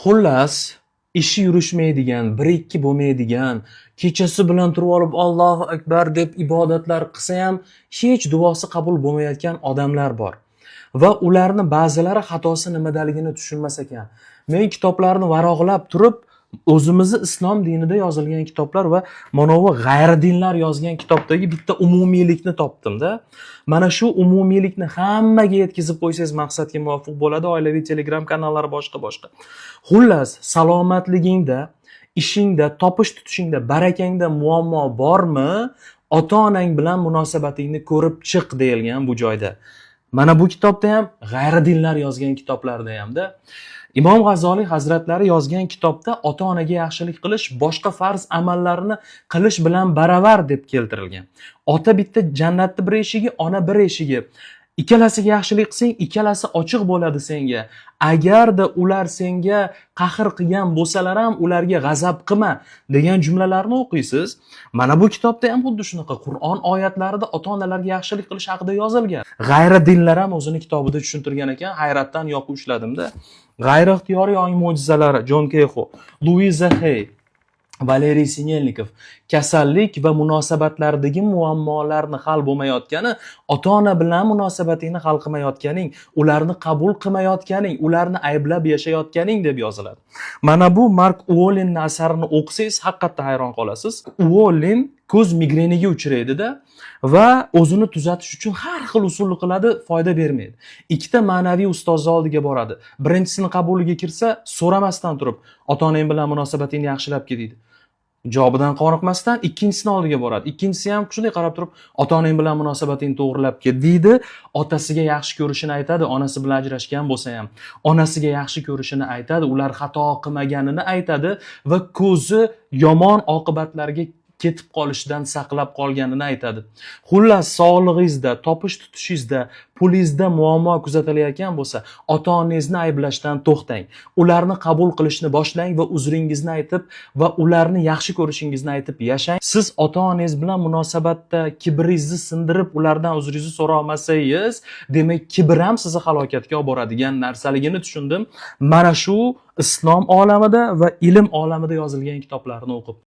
Xullas, ishi yurishmaydigan, bir ikki bo'lmaydigan, kechasi bilan turib olib "Allohu akbar" deb ibodatlar qilsa ham hech duosi qabul bo'lmayotgan odamlar bor. Va ularni ba'zilari xatosi nimadaligini tushunmas ekan. Men kitoblarni varaqlab turib, o'zimizni islom dinida yozilgan kitoblar va manovi g'ayridinlar yozgan kitobdagi bitta umumiylikni topdim-da. Mana shu umumiylikni hammaga yetkazib qo'ysangiz, maqsadga muvofiq bo'ladi. Oilaviy Telegram kanallari, boshqa boshqa. Xullas, salomatligingda, ishingda, topish tutishingda, barakangda muammo bormi? Ota-onang bilan munosabatingni ko'rib chiq deyilgan bu joyda. Mana bu kitobda ham, g'ayridinlar yozgan kitoblarda hamda. Imom G'azoliy hazratlari yozgan kitobda ota-onaga yaxshilik qilish boshqa farz amallarni qilish bilan baravar deb keltirilgan. Ota bitta jannatni bir eshigi, ona bir eshigi. Ikkalasiga yaxshilik qilsang, ikkalasi ochiq bo'ladi senga. Agarda ular senga qahr qilgan bo'lsalar ham, ularga g'azab qilma degan jumlalarni o'qiysiz. Mana bu kitobda ham xuddi shunaqa Qur'on oyatlarida ota-onalarga yaxshilik qilish haqida yozilgan. G'ayri dinlar ham o'zini kitobida tushuntirgan ekan, hayratdan yoqa ushladimda. G'ayriixtiyoriy ong mo'jizalari, Jon Kexo, Luiza Hey, Valeriy Sinelnikov. Kasallik va munosabatlardagi muammolarni hal bo'lmayotgani ota-ona bilan munosabatingni hal qilmayotganing, ularni qabul qilmayotganing, ularni ayblab yashayotganing deb yoziladi. Mana bu Mark Uolinni asarini o'qisangiz, haqiqatda hayron qolasiz. Uolin ko'z migreniga uchraydida va o'zini tuzatish uchun har xil usulni qiladi, foyda bermaydi. Ikkita ma'naviy ustozni oldiga boradi. Birinchisini qabuliga kirsa, so'ramasdan turib, "Ota-onang bilan munosabatingni yaxshilab kel", deydi. Javobidan qoniqmasdan ikkinchisini oldiga boradi. Ikkinchisi ham shunday qarab turib, "Ota-onang bilan munosabatingni to'g'rilab kel", deydi. Otasiga yaxshi ko'rishini aytadi, onasi bilan ajrashgan bo'lsa ham. Onasiga yaxshi ko'rishini aytadi, ular xato qilmaganini aytadi va ko'zi yomon oqibatlarga ketib qolishidan saqlab qolganini aytadi. Xullas, sog'lig'ingizda, topish tutishingizda, pulingizda muammo kuzatilayotgan bo'lsa, ota-onangizni ayblashdan to'xtang. Ularni qabul qilishni boshlang va uzringizni aytib va ularni yaxshi ko'rishingizni aytib yashang. Siz ota-onangiz bilan munosabatda kibringizni sindirib, ulardan uzringizni so'ra olmasangiz, demak, kibr ham sizni halokatga olib boradigan narsaligini tushundim. Mana shu islom olamida va ilm olamida yozilgan kitoblarni o'qib.